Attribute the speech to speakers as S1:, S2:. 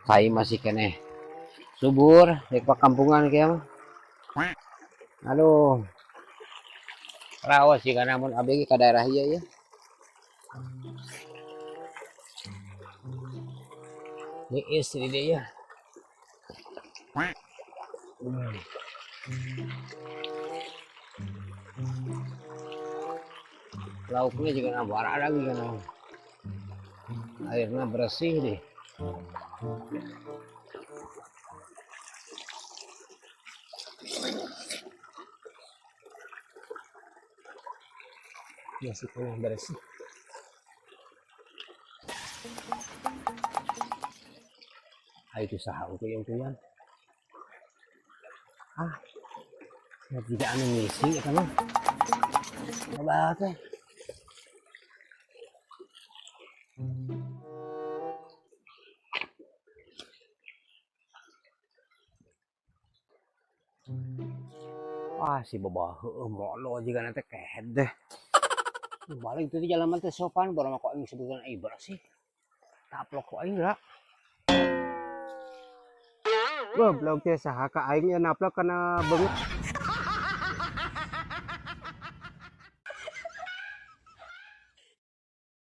S1: Kai masih keneh subur di pakampungan kieu mah. Aduh. Rawas sih karena mun abdi ge ka daerah ieu ya. Ini istri dia ya. Lauknya juga nabara lagi kan. Airnya bersih deh. Masih kurang bersih. Ayo itu saha untuk yang tuan. Ah, tidak anu ngisi eta mah. Coba teh. Ah, si babah heueuh molo jiga na teh kehed deh. Balik teh di jalan mah teh sopan baru mah kok aing sebutkeun aing bersih. Taplok ku aing lah.
S2: Goblok teh saha ka aing ieu naplok kana beungeut.